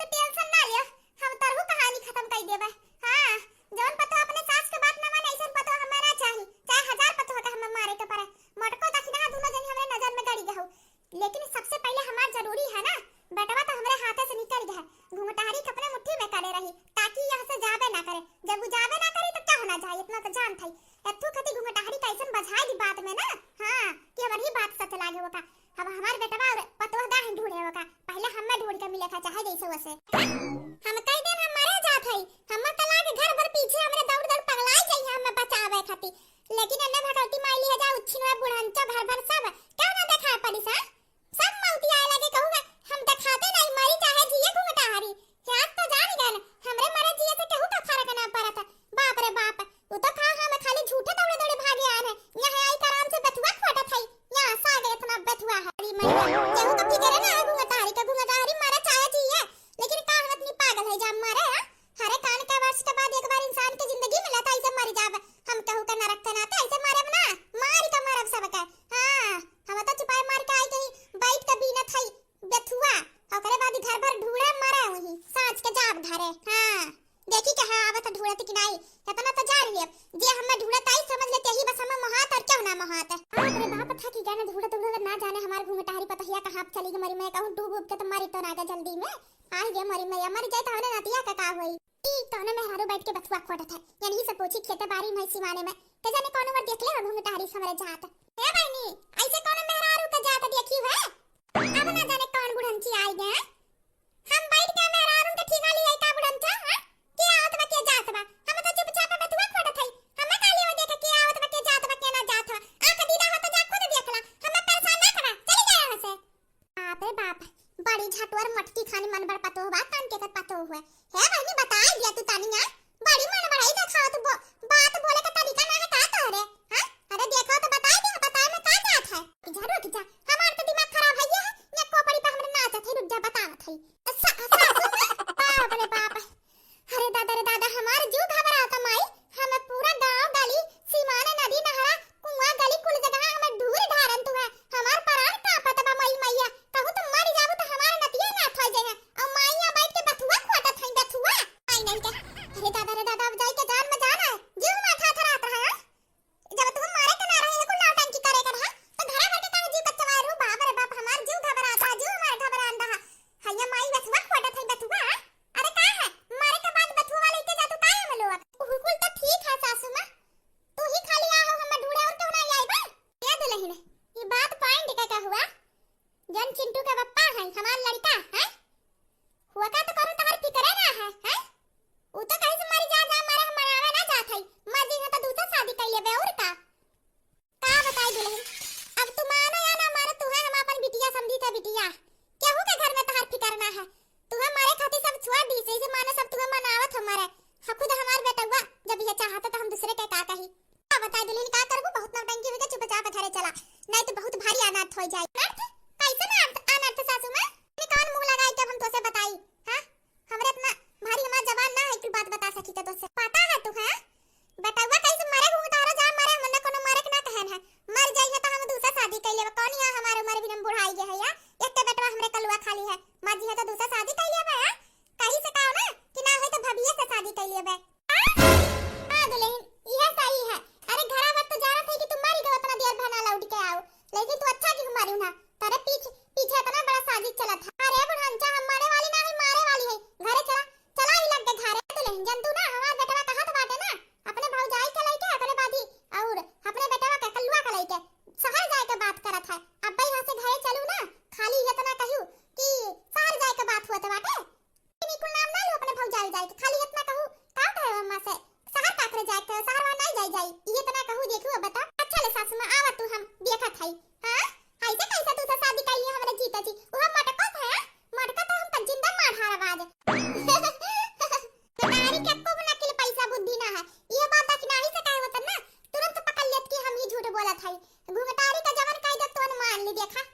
तो टेंशन ना लियो, हम तरहु कहानी खत्म कर देबे। हाँ, जौन पतो अपने सास के बात ना माने, ऐसन पतो हमें ना चाही, चाहे हजार पतो होता हमें मारे के पड़े। मोटको दखना दोनों जनी हमरे नजर में गड़ी गहू। लेकिन सबसे पहले हमार जरूरी है ना, बेटवा तो हमरे हाथे से निकल गया है। घुंघटारी के अपने मुट्ठी में करे रही, ताकि यहाँ से जाबे ना करे। जब वो जाबे ना करी तो क्या होना चाहिए, इतना तो जान था। एथू खती घुंघटारी का ऐसन बझाई दी बात में ना, हाँ, कि हमारी ही बात सच लागे वो का। अब हमार बेटवा और पतोह दा है ढूंढे वो का, पहले हमें ढूंढ के मिले था चाहे जैसे वैसे। हम कई दिन हम मरे जात हई, हमें कला के घर भर पीछे हमरे दौड़ दौड़ पगलाई जाई है हमें बचावे खातिर। लेकिन एने भगवती माई लिहे जा उच्छिन हुए बुढ़ंचो घर भर सब, क्या ना देखा पड़ी सा? सब मौती आए लगे कहूँगा, हम देखाते नहीं, मरी चाहे जिए घुंघटारी। आज तो जान गए, हमरे मरे जिए से केहू का फर्क ना पड़त। बाप रे बाप, वो तो कहा हम खाली झूठे दौड़े दौड़े भागे आए हैं। यहाँ आई आराम से बथुआ खोटत है, यहाँ सागर इतना बथुआ है। अरे मैं केहू का फिक्र ना है घुंघटारी के, घुंघटारी मरे चाहे जिए, लेकिन का हम इतनी पागल है जा मरे, हाँ? हरे कान के वर्ष के बाद एक बार इंसान के जिंदगी मिला था, इसे मर जावे। हम केहू के नरक के नाते ऐसे मरब ना, मार के मरब सबके। हाँ, हम तो चुपाए मार के आई कहीं बैठ के बीनत हई बेथुआ, ओकरे बाद घर भर ढूढ़े मरे वहीं, साँझ के जाब घरे। हाँ, देखी के हाँ आवत ढूढ़त कि नाई, इतना तो जान लियब, जे हमें ढूढ़त आई समझ लेते ही बस हमें मोहात और क्यों ना मोहात। बाप रे बाप, थकी गए ना ढूढ़त ढूढ़त, ना जाने हमार घुंघटारी पतहिया कहाँ चली गई, मरी मैं कहूँ डूब उब के तो मरी तो ना गए जल्दी में। आई गे मरी मैया, मर जाए तो हमरे नतिया का का होई? ई कौनो मेहरारू बैठ के बथुआ खोटत है, यही से पूछी खेते बारी में सिवाने में, के जाने कौनो बार देख ले हो घुंघटारी हमरे जात। हे बहनी, ऐसे कौनो मेहरारू के जात देखी है? अब ना जाने कौन बुढ़ंची आई गए। हम बैठ के मेहरारू के ठिका लिए का बुढ़ंचा, हाँ? के आवत बा, के जात बा? हम तो चुपचाप बथुआ खोटत है। हमें का लिए देखे के आवत बा, के जात बा, के ना जात बा? आँख दीदा हो तो जा खुद देख ला। हमें परेशान ना करा, चली जाए यहाँ से। बाप रे बाप, बड़ी झटुअर मटकी खानी मन बड़ पतोह बा, कान के कर पतोह हुए। हे बहनी, बताई दिया तू तानी, आय? बड़ी मन बड़ाई देखावत बो-, बात बोले का तरीका ना है का तोहरे? हाँ? अरे देखो तो बताई दिया, बताए में का जात है? रुक जा, रुक जा, हमार तो दिमाग खराब है ये है, या कोपड़ी पे हमरे नाचत है, रुक जा, बताओ। तुम आवा तू, हम देखत हई। हाँ, ऐसे कैसे तू से शादी कैली हमरे जीता जी? वो मोटका से, हाँ? मोटका तो हम जिंदा मार हारब आज। घुंघटारी के एको नकिल पैसा बुद्धि ना है। ये बात दखिनाही से कहे होतन ना, तुरंत पकड़ लेत कि हम ही झूठ बोलत हई। घुंघटारी का जवन कह दे तोन मान ली। देखा,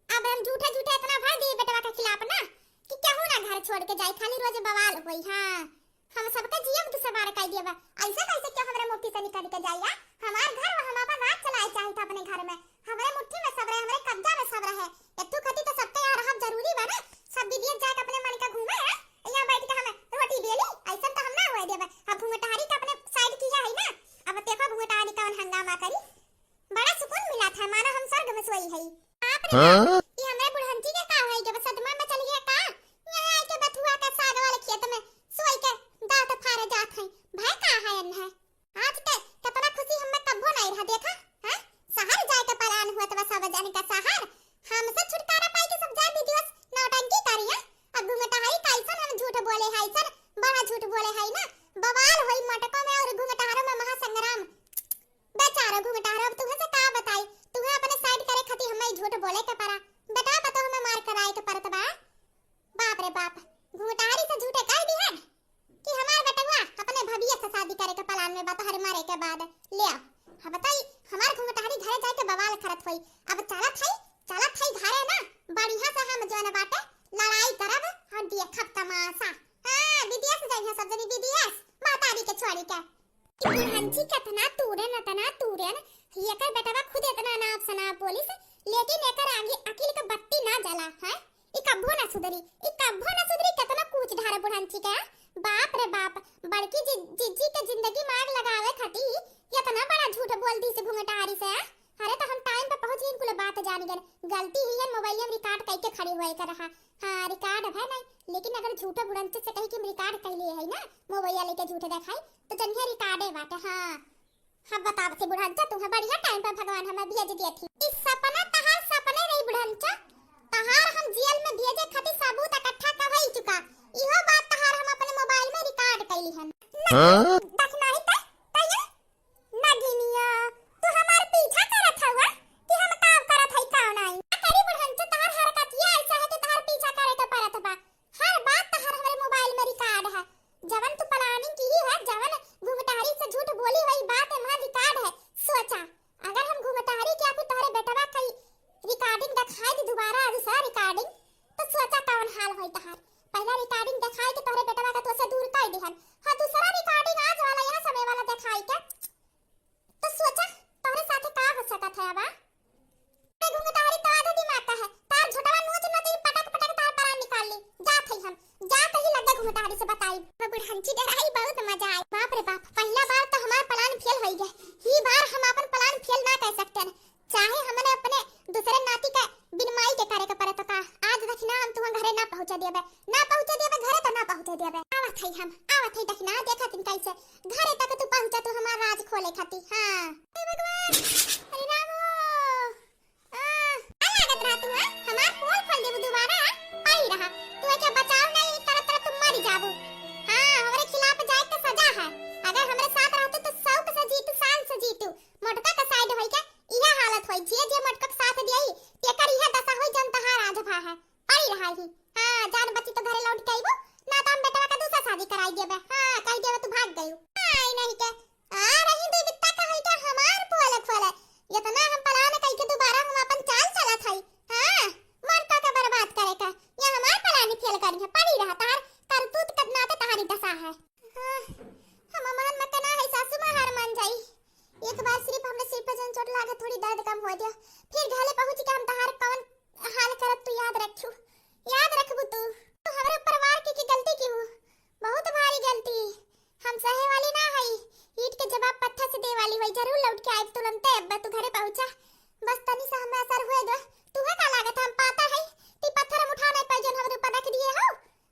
अब हम झूठे झूठे इतना भर दिए बेटवा के खिलाफ ना कि केहू ना घर छोड़ के जाए, खाली रोज बवाल होई। हाँ, हम सबके जियब दुसवार कर दिए बा। ऐसे कैसे क्यों हमरे मुट्ठी से निकल के जाई? आ? हमार घर में हम अपन राज चलाए चाहित अपने घर में। हमरे मुट्ठी में सब रहे, हमरे कब्जा में सब रहे। एतू खती तो सबके यहाँ रहब जरूरी बा ना। सब विदेश जाके अपने मन के घूमे है, यहाँ बैठ के हम रोटी बेली, ऐसा तो हम ना हुए देबे। अब घुंघटारी के अपने साइड किया है ना, अब देखो घुंघटारी कौन हंगामा करी। बड़ा सुकून मिला था, मानो हम स्वर्ग में सोई है। बाप रे हाँ? बाप, ये हमरे बुढ़ंची के का है, जब सदमा में चल गया का? यहाँ आके बथुआ के साग वाले खेत में सोई के दांत फाड़े जात है। भय का है अन्न है? आज के कितना खुशी हमें कब्बो नहीं रहा, देखा? हैं? शहर जाए के प्लान हुआ तो सब जन का शहर। हमसे छुटकारा पाए के सब जाए विदेश नौटंकी करिए। अब घुंघटारी का ऐसन हम झूठ बोले है, ऐसन बड़ा झूठ बोले है ना, बवाल होई मटको में और घुंघटारों में महासंग्राम। बेचारा घुंघटारो, अब तुहे से का बताई, तुहे अपने साइड करे खातिर हमें झूठ बोले के पड़ा, बेटा पतोह में मार कराए के पड़त बा। बाप रे बाप, घुंघटारी से झूठे कह दी है कि हमार बेटवा अपने भबिया से शादी करे के प्लान में बा तोहरे मरे के बाद। ले आओ, हाँ बताई, हमार घुंघटारी घरे जाए के बवाल करत होई। अब चलत हई, चलत हई घरे ना, बढ़िया से हम जौन बाटे लड़ाई करब और देखब तमाशा। हाँ, विदेश जाइए सब जनी, विदेश, महतारी के छोड़ी के। ई बुढ़ंची केतना तूरेन, एतना तूरेन, एकर बेटवा खुद एतना नाप सनाप बोलिस, लेकिन एकर आगे अकिल के बत्ती ना जला, हैं? ई कब्बो ना सुधरी, ई कब्बो ना सुधरी, केतना कूच ढारे बुढ़ंची के। बाप रे बाप, बड़की जि-, जिज्जी के जिंदगी में आग लगावे खातिर एतना बड़ा झूठ बोल दी से घुंघटारी से, हैं? अरे तो हम टाइम पे पहुँच गइन, कुल बात जान गइन। गलती ही है, मोबाइल में रिकॉर्ड कइके खड़ी हुए कर रहा। हाँ, रिकॉर्ड अब है नहीं, लेकिन अगर झूठो बुढ़ंची से कही कि हम रिकॉर्ड कर लिए है ना, मोबाइल लेके झूठे देखाई, तो जनिए रिकॉर्डे बाटे। हाँ, हम बताब से बुढ़ंचा, तुम्हें बढ़िया टाइम पर भगवान हमें भेज दिए थी। इस सपना तहार सपने रही बुढ़ंचा, तहार हम जेल में भेजे खातिर सबूत इकट्ठा कर ही चुका। इहो बात तहार हम अपने मोबाइल में रिकॉर्ड कैली हन। ना, हाँ? देख नहीं तो, तो ये नगिनिया, तू हमार पीछा करत हवा कि हम का करत हई, का नाई? का करी बुढ़ंचा, तहार हरकतिया ऐसा है कि तहार पीछा करे के पड़त बा। हर बात तहार हमरे मोबाइल में रिकॉर्ड है। जवन तू प्लानिंग की है, जवन घुंघटारी से झूठ बोली, वही बात हमार रिकॉर्ड है। सोचा, अगर हम घुंघटारी के या फिर तोहरे बेटवा का रिकॉर्डिंग दिखाई दी दोबारा, दूसरा रिकॉर्डिंग, तो सोचा कौन हाल होई तहार। पहला रिकॉर्डिंग दिखाई के तोहरे बेटवा का तोसे दूर कर दिहन, हाँ, दूसरा रिकॉर्डिंग आज वाला, यहाँ समय वाला दिखाई के, तो सोचा तोहरे साथे का हो सकत है अब, आ? ए घुंघटारी तो आधा दिमाग का है, तार झोटवा नोच नोच ही पटक पटक तार परान निकाल ली। जात हई हम, जात ही लगे घुंघटारी से बताई। अब बुढ़ंची डराई, बहुत मजा आई। बाप रे बाप, पहला बार तो हमार प्लान फेल होई गए, ही बार हम अपन प्लान फेल ना कर सकते हैं। चाहे हमने अपने दूसरे नाती का बिन माई के करे के पड़े तो का, आज दखिना हम तुम्हें घरे ना पहुँचे देबे, ना पहुँचे देबे घरे तो ना पहुँचे देबे। आवत हई हम, आवत हई दखिना, देखत हई कैसे घरे तक तू पहुँचा तू हमार राज खोले खाती। हाँ। हे भगवान, हरे राम हो। आ, का लागत रहा तू, हाँ? हमार पोल खोल देबू दोबारा, हाँ? पाई रहा। तू एके बचाव नहीं, तरह तरह तू मर जाबू। हाँ, हमरे खिलाफ जाए के सजा है। अगर हमरे साथ रहतू तो शौक से जीतू, शान से जीतू। मोटका का साइड होई के इहे हालत होई, जे जे मोटका के साथ दियई, तेकर इहे दशा होई, जन तहार आज भा है। पड़ी रहा ही। हाँ, जान बची तो घरे लौट के आईबू, ना तो हम बेटवा का दूसरा शादी कराई देबे। हाँ, कह देबे तू भाग गयू। हाँ, ई नहीं के, आ रही दू बित्ता का है के हमार पोल खोले। इतना हम प्लान कई के दोबारा हम अपन चाल चलत हई। हाँ, मोटका के बर्बाद करे का, ये हमार प्लान फेल करी है। पड़ी रहा, तहार करतूत के नाते तहारी दशा है। हाँ, हम मान में के ना है सासू माँ, हार मान जाई। एक बार सिर्फ हमरे सिर पे जन चोट लागे, थोड़ी दर्द कम हो गया, फिर घरे पहुँच के हम तहार कौन हाल करब तू याद रखियो, याद रखबू तू। तू हमरे ऊपर वार के, के गलती की हूँ, बहुत भारी गलती। हम सहे वाली ना हई, ईंट के जवाब पत्थर से दे वाली हई। जरूर लौट के आइब तुरंते, अब तू घरे पहुँचा। बस तनी सा हमें असर हुए दो। तू है का लागत है हम पाता है, ती पत्थर हम उठा नहीं पाई जौन हमरे ऊपर रख दिए हो।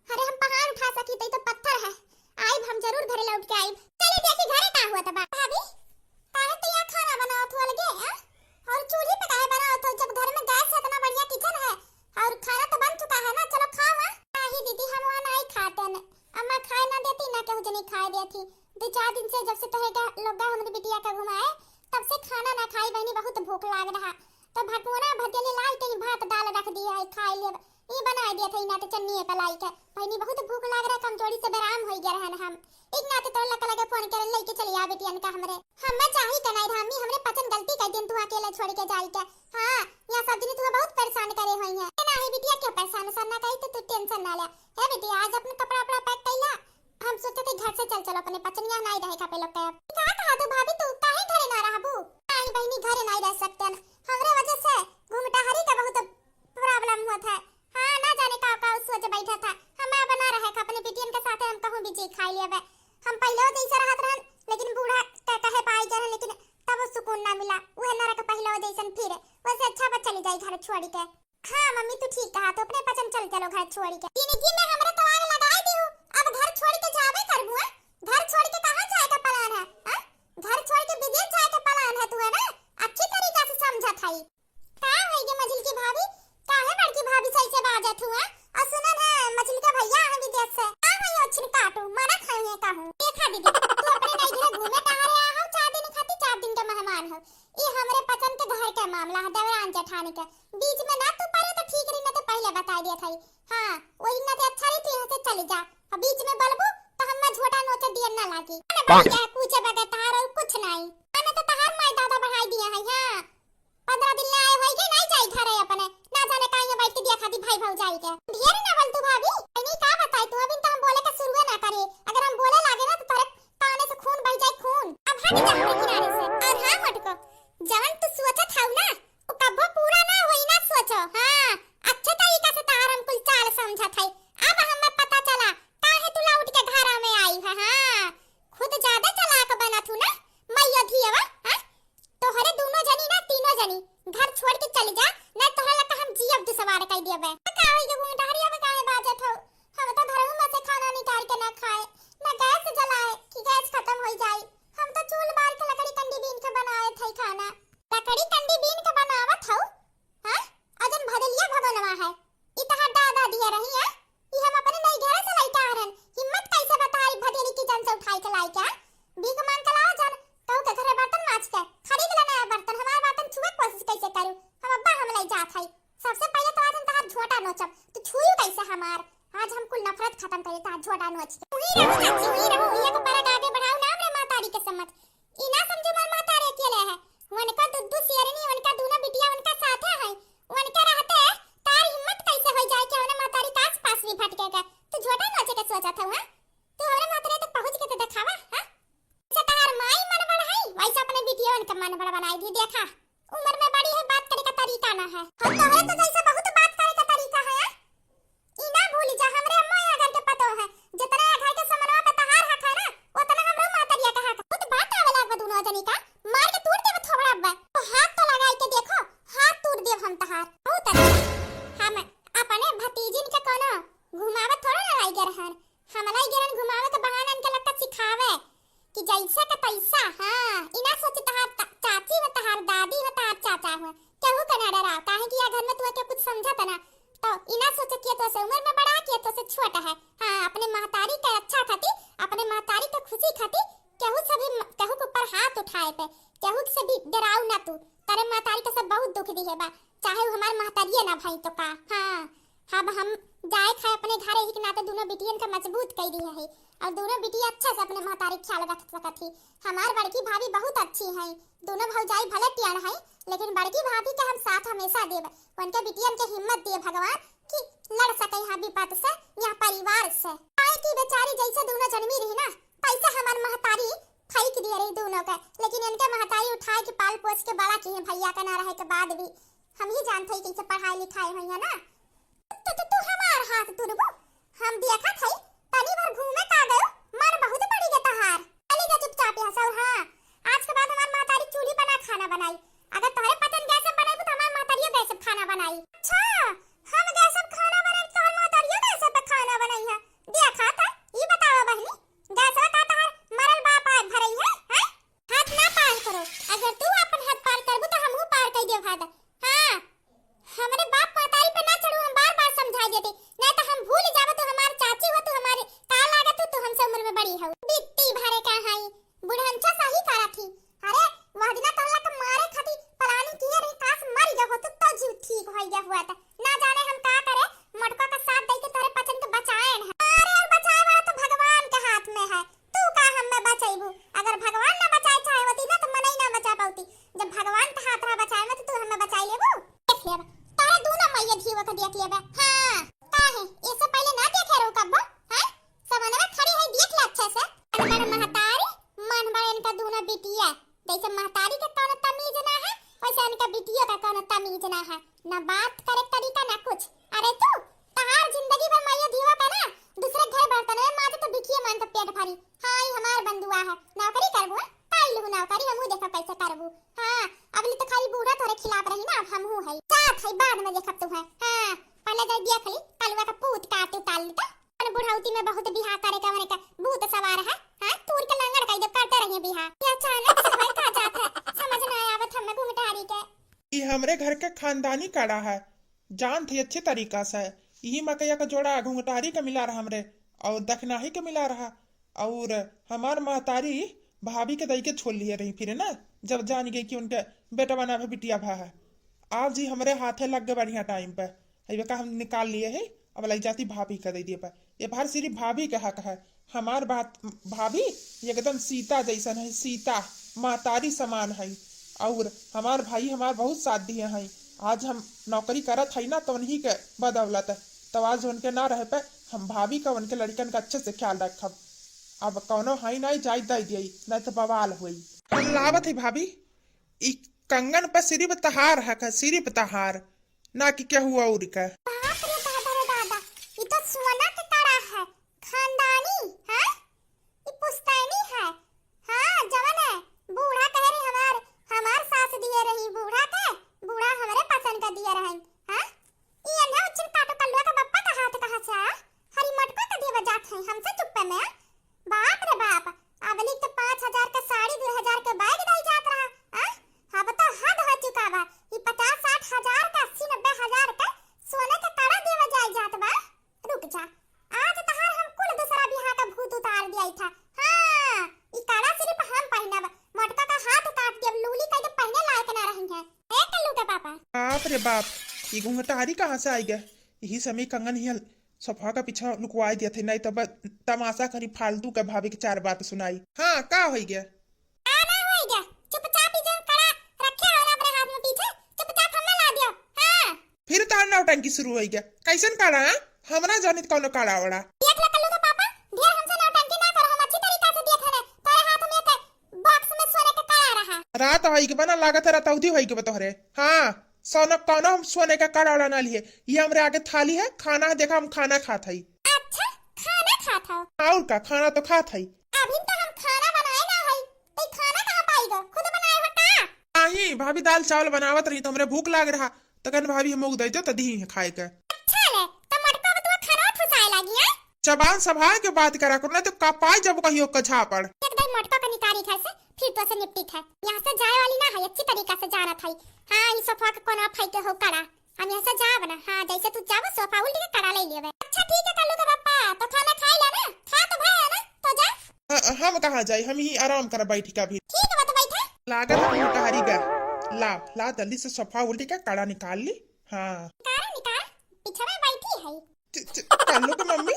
अरे हम पहाड़ उठा सकी, तई तो पत्थर है। आइब हम जरूर घरे लौट के आइब। चली देखी घरे का हुआ तबा। भाभी, काहे तू यहाँ खाना बनावत हो अलगे, हाँ? और चूल्ही पे काहे बनावत हो, जब घर में गैस है, इतना बढ़िया किचन है और खाना तो बन चुका है ना, चलो खाओ, हाँ? नहीं दीदी, हम वहाँ नहीं खाते न, अम्मा खाए ना देती ना केहू जनी खाए देती। दो चार दिन से जब से तोहे गा-, लोग गा हमरी बिटिया का घुमाए, तब से खाना ना खाई बहनी, बहुत भूख लाग रहा, तो भटोरा भदेली लाई के भात दाल रख दिया है, खाई लेब। ई बनाई दिया था, ई नाते चन्निए का लाई के। बहिनी, बहुत भूख लाग रहा, कमजोरी से बेराम होई गया रहन हम। एक नाते तोहरे लगे फोन करे, लेके चली आ बिटियन का हमरे। हमें चाही के नाई धामी, हमरे पचन गलती कर दिन तू अकेले छोड़ के जाई के। हाँ, यहाँ सब दिन तू बहुत परेशान करे होई है। ए नाही बिटिया, क्यों परेशान उरेशान ना करी, तो तू टेंशन ना ले। हे बिटिया, आज अपने कपड़ा उपड़ा पैक कर ला, हम सोचे थे घर से चल चलो, अपने पचनिया नाई रहे खपे लोग के। अब का कहा तू भाभी, तू काहे घरे ना रहबू? नाही बहिनी, घरे नाई रह सकते हैं, हमरे वजह से घूमटहरी का बहुत प्रॉब्लम होत है। हाँ, ना जाने का का सोच बैठा था। हम अब ना रहे, अपने बिटियन के साथे हम कहूँ भी जी खाई लेबे। हम पहले जैसे रहत रहन, लेकिन बूढ़ा के कहे पाई गए, लेकिन तब सुकून ना मिला। वह नरक पहले जैसन फिर, वैसे अच्छा बा चली जाई घर छोड़ के। हाँ मम्मी, तू ठीक कहा, तो अपने पचन चल चलो घर छोड़ के। जिंदगी में हमरा तो आग लगाई दिहू, अब घर छोड़ के जाबे करबू, हैं? घर छोड़ के कहाँ जाए का प्लान है, हैं? घर छोड़ के विदेश जाए का प्लान है तू, है ना? अच्छी तरीका से समझत हई। का होई गे मझिलकी भाभी? काहे बड़की भाभी से ऐसे बाजत हुआ? और सुनन है, मझिलका भैया है विदेश से। का होई ओछिन काटू, मरत है ये कहूँ। देखा दीदी, तू अपने नई घर घूमे टहरे आ हो, चार दिन खातिर, चार दिन के मेहमान हो। ई हमरे पचन के घर के मामला है, देवरान जेठानी के। बीच में ना तू पड़े तो ठीक रही, मैं तो पहले बता दिया था। हाँ, वही ना ते अच्छा रही, तू यहाँ से चली जा। और बीच में बोलबू तो हम मैं झोटा नोचे दिए ना लागी। ना बोल के पूछे बगैर तहार और कुछ नहीं। मैंने तो तहार माई दादा बढ़ाई दिया है, हाँ। पन्द्रह दिन ले आए होई के नहीं जाई घरे अपने, ना जाने काहे बैठ के दिया खाती भाई भौजाई के। ढेर ना बोल तू भाभी, नहीं का बताई तू, अभी तो हम बोले का शुरुए ना करे। अगर हम बोले लागे ना तो तोरे काने से खून बह जाए, खून। अब हट जा हमरे किनारे से। और हाँ मोटको, जवन तू सोचत हऊ ना, वो कब्बो पूरा ना होई ना सोचो। हाँ, अच्छे तरीका से तार हम कुल चाल समझत हई। अब हमें पता चला काहे तू लौट के घरा में आई है। हाँ, खुद ज्यादा चालाक बनत हू ना, मैया धियवा, हाँ? तोहरे दोनों जनी ना, तीनों जनी घर छोड़ के चली जा, ना तोहरे लगा हम जियब दुसवार कई देबे। का होई गे घूंघटहरी, अब काहे बाजत हो? हम तो घरहू में से खाना निकाल के ना खाए, ना गैस जलाए कि गैस खत्म होई जाई। हम तो चूल बार के लकड़ी कंडी बीन के बनाए थे खाना। लकड़ी कंडी बीन के बनावत हो, हाँ? अजन भदलिया भगनवा है। ई तहार दादा दिया रही, हैं? ई हम अपने नई घरे से लइके आ रहन। हिम्मत कैसे बा तहारी भदेली किचन से उठाई के लाई के, हैं? भीख मांग के लाओ जन, कहू के घरे बर्तन माज के, खरीद ले नया बर्तन, हमार बर्तन छुए के कोशिश कैसे करू? हम अब्बा हम लई जात हई। सबसे पहले तो आज हम तहार झोटा नोचब, तू छुई कैसे हमार? आज हम कुल नफरत खत्म करी तहार झोटा नोच के। उही रहू चाची, उही रहू, एक परत आगे बढ़ाऊ ना हमरे महतारी के समझ। ई ना समझू हमार महतारी अकेले है, उनका दुद्दू शेरनी, उनका दूनो बिटिया उनका साथे है, उनके रहते तार हिम्मत कैसे हो जाए कि हमरे महतारी के आसपास भी भटकेगा? तू झोटा नोचे के सोचत हऊ, हाँ? तू हमरे महतारी तक पहुँच के तो देखावा, हाँ? जैसे तहार माई मन बड़ है, वैसे अपने बिटिया उनका मन बड़ बनाई दी, देखा। उम्र में बड़ी है, बात करे का तरीका ना है। हम तोहरे तो जैसे बहुत बात करे का तरीका है, हाँ? ई ना भूली जा, हमरे अम्मा यहाँ घर के पतो है, जितना यहाँ घर के समनवा पे तहार हक है ना, उतना हमरो महतरिया के हक। बहुत बात आवे लागबा दोनों जनी का, मार के तोड़ देबे थोबड़ा अब्बा। तो हाथ तो लगाई के देखो, हाथ तोड़ देब हम तहार। बहुत अच्छा। हम अपने भतीजिन के कोनो घुमावे थोड़ा ना लाई गे रहन, हम लाई गे रहन घुमावे के बहाना इनके लगता सिखावे। कि जैसा का तैसा, हाँ, ई ना सोची तहार ता-, चाची हो, तहार दादी हो, तहार चाचा हो, केहू के ना डराव, काहे कि या घर में तू के कुछ समझत ना, तो ई ना सोचे कि ये तो से उम्र में बड़ा, कि ये तो से छोट है। हाँ, अपने महतारी के अच्छा खाती, अपने महतारी के खुशी खाती, केहू से भी म-, केहू के ऊपर हाथ उठाए पे, केहू से भी डराव ना तू, तारे महतारी के सब बहुत दुख दी है बा, चाहे वो हमार महतारिये ना भई तो का। हाँ, अब हम जाए खाए अपने घरे ही के नाते दोनों बिटियन का मजबूत कई दिए है और दोनों बिटिया अच्छा से अपने महतारी के ख्याल रख सकत ही। हमार बड़की भाभी बहुत अच्छी है, दोनों भौजाई भले टियाण है लेकिन बड़की भाभी के हम साथ हमेशा देब, उनके बिटियन के हिम्मत दिए भगवान कि लड़ सके यहाँ विपद से, यहाँ परिवार से। काहे कि बेचारी जैसे दोनों जन्मी रही ना तैसे हमार महतारी फेंक दिए रही दोनों के, लेकिन इनके महतारी उठाए के पाल पोस के बड़ा किए भैया का ना रहे के बाद भी। हम ही जानते ही कैसे पढ़ाई लिखाई हुई है ना। तो, तो तू हमार हाथ तुरबू? हम देखत हई, तनी भर घूमे का गयो, मन बहुत बड़ी गे तहार। चली जा चुपचाप यहाँ से, और हाँ, आज के बाद हमार महतारी चूल्ही पर ना खाना बनाई। अगर तोहरे पचन गैस पे बनाई तो हमार महतारियो गैस पे खाना बनाई। अच्छा, हम गैस पे खाना बनाई तो हमार महतारियो गैस पे खाना बनाई है? देखा था, ई बतावा बहनी, गैसवा का तहार मरल बाप आज भरई है, हैं? हाथ ना पार करो, अगर तू अपन हाथ पार करबू तो हमहू पार कर देब हाथ। हाँ, हमरे बाप महतारी पे ना चढ़ू, हम बार बार समझाई देते, नहीं तो हम भूल जाबे तू हमार चाची हो, तू हमारे का लागत हो, तू हमसे उम्र में बड़ी हो। बिट्टी भरे का हई, बुढ़नछा सही करा थी। अरे, वह दिना तोहला के मारे खातिर planning की तोहरा बचाए में तो तू हमें बचाई लेबू। देख लेब, तोहरा दूनो मैया धीवा के देख लेबे। हाँ, काहे? इससे पहले ना देखे रहू कब्बो? हैं? समनवा खड़ी है, देख ले अच्छे से। मन बड़ महतारी, मन बड़ इनका दूनो बिटिया। जैसे महतारी के कौनो तमीज ना है, वैसे इनका बिटिया का कौनो तमीज ना है। ना बात करे तरीका, ना कुछ। अरे तू, तहार जिंदगी भर मैया धीवा का ना, दूसरे घर बर्तन में माजे तो भिखिए मांग के पेट भरी। हाँ, ई हमार बंदुआ है। नौकरी करबू, हैं? पाई लू नौकरी, हमहू देखा कैसे करबू। हाँ, अबली तो खाली बूढ़ा तोरे खिलाफ रही ना, अब हमहू है। जात है, बाद में देखब तू है। हाँ, पहले जाई देख ली, कलुआ का पूत काटे उतार ली तो। अपन बुढ़ौती में बहुत बिहा करे का, मने का भूत सवार है। हाँ, तूर के लंगड़ कई दे, करते रहिए बिहा। ये अचानक से भय का जात है, समझ ना आवत हमें घुंघटारी के। ई हमरे घर के खानदानी कड़ा है, जानत ही अच्छे तरीका से। यही मकैया का जोड़ा घुंघटारी के मिला रहा हमरे, और दखनाही के मिला रहा। और हमार महतारी भाभी के दई के छोड़ लिए रही फिर ना, जब जान गई कि उनके बेटवा ना भे बिटिया भा है। आज ही हमरे हाथे लग गए बढ़िया टाइम पे, अइबे का हम निकाल लिए है, अब लई जाती भाभी के दे दिए पे। ये बार सिर्फ भाभी के हक है। हमार बात, भाभी एकदम सीता जैसन है, सीता महतारी समान है। और हमार भाई हमार बहुत साथ दिए हैं। आज हम नौकरी करत है ना, तो उन्हीं के बदौलत है। तो आज उनके ना रहे पे हम भाभी का, उनके लड़कन का अच्छे से ख्याल रखब। अब कौनो है नहीं, जाई दई दिए, नहीं तो बवाल होई। हम लावत है भाभी, ई कंगन पे सिर्फ तहार हक है, सिर्फ तहार, ना कि केहू और का। बाप रे दादा रे दादा, ई तो सोना के कड़ा है, खानदानी, हैं? ई पुश्तैनी है। हाँ, जवन है, बूढ़ा कहे रही हमार, हमार सास दिए रही बूढ़ा के, बूढ़ा हमरे पसंद का दिए रहन। हाँ? ई अन्हा उच्चन काटो कल्लुआ का बप्पा का हाथ कहाँ से आया? हरी मटको का दिए बजात है, हमसे चुप्पे में, आ? बाप रे बाप, अबली तो पाँच हजार का साड़ी, दो हजार का बैग दई जात रहा, आ? अब तो हद हो चुका बा। ई पचास साठ हजार का, अस्सी नब्बे हजार का सोने का कड़ा देवे जाई जात बा। रुक जा, आज तहार हम कुल दूसरा बिहा का भूत उतार दिया था। हाँ, ई कड़ा सिर्फ हम पहिनब, मोटका का हाथ काट देब, लूली कह के पहने लायक ना रही है। ए कल्लू के पापा। बाप रे बाप, ई घुंघटारी कहाँ से आई गए? यही समय कंगन हिया सोफा का पीछा लुकवाई दिया थे, नहीं तो बस तमाशा करी, फालतू का भाभी के चार बात सुनाई। हाँ, का होई गया? का ना होई गया? चुपचाप ही जो कड़ा रखे हो ना अपने हाथ में पीछे, चुपचाप हमें ला दियो। हाँ। फिर तहार नौटंकी शुरू होई गया। कैसन कड़ा, हाँ? हमरा जानित कौनो कड़ा वड़ा। देख ले कल्लू के पापा, ढेर हमसे नौटंकी ना करो, हम अच्छी तरीका से देख रहे। तोरे हाथ में एक बॉक्स में सोने के कड़ा रहा। रात होई के बना लागत है, रातौती होई के बा तोहरे। हाँ, सोना कौनो हम सोने का कड़ा वड़ा ना लिए। ये हमरे आगे थाली है, खाना है, देखा हम खाना खात हई। अच्छा, खाना खात हो? और का, खाना तो खात हई। अभी तो हम खाना बनाए ना हई, तो खाना कहाँ पाई गो? खुद बनाए हो का? नहीं, भाभी दाल चावल बनावत रही तो हमरे भूख लाग रहा, तो कहन भाभी हम दे दो तो दी है खाए के। अच्छा ले, तो मोटका बतुआ खाना ठुसाए लागी है? जबान संभाल के बात करा करो, ना तो कपाई जब कहियो का झापड़। एकदम मोटका का निकारी घर से, फिर तो से निपटी है। यहाँ से जाए वाली ना है, अच्छी तरीका से जानत है। हाँ, ई सोफा के कोना फाई के हो कड़ा। हम यहाँ से जाब ना, हाँ, जैसे तू जाबो सोफा उल्टी के कड़ा ले लेबे। अच्छा ठीक है कल्लू के पापा, तो खाना खाई ला ना, खा तो भय है ना, तो जा। हाँ, हम कहाँ जाई, हम ही आराम कर बैठी का भी। ठीक बा, तो बैठा। लागत है मोटहरी गा। ला, ला जल्दी से सोफा उल्टी के कड़ा निकाल ली। हाँ। निकाल, निकाल, पीछे में बैठी है। च-, च-, कल्लू के मम्मी,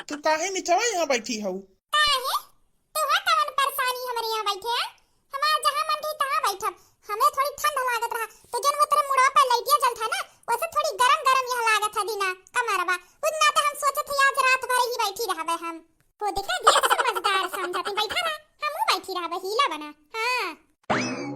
तू काहे निचवा यहाँ बैठी हऊ? काहे? तोहा कवन परेशानी हमरे यहाँ बैठे है? हमार जहाँ मन कही तहाँ बैठब। हमें थोड़ी ठंड लागत रहा, तो जन वो तेरे मुड़वा पे लइटिया जलत है ना, वैसे थोड़ी गरम गरम यहाँ लागत है दीना कमरवा। उस नाते हम सोचत है आज रात भर ही बैठी रहबे हम। वो देखा, ढेर समझदार समझती, बैठा रहा, हमहू बैठी रहबे, हीला बना। हाँ।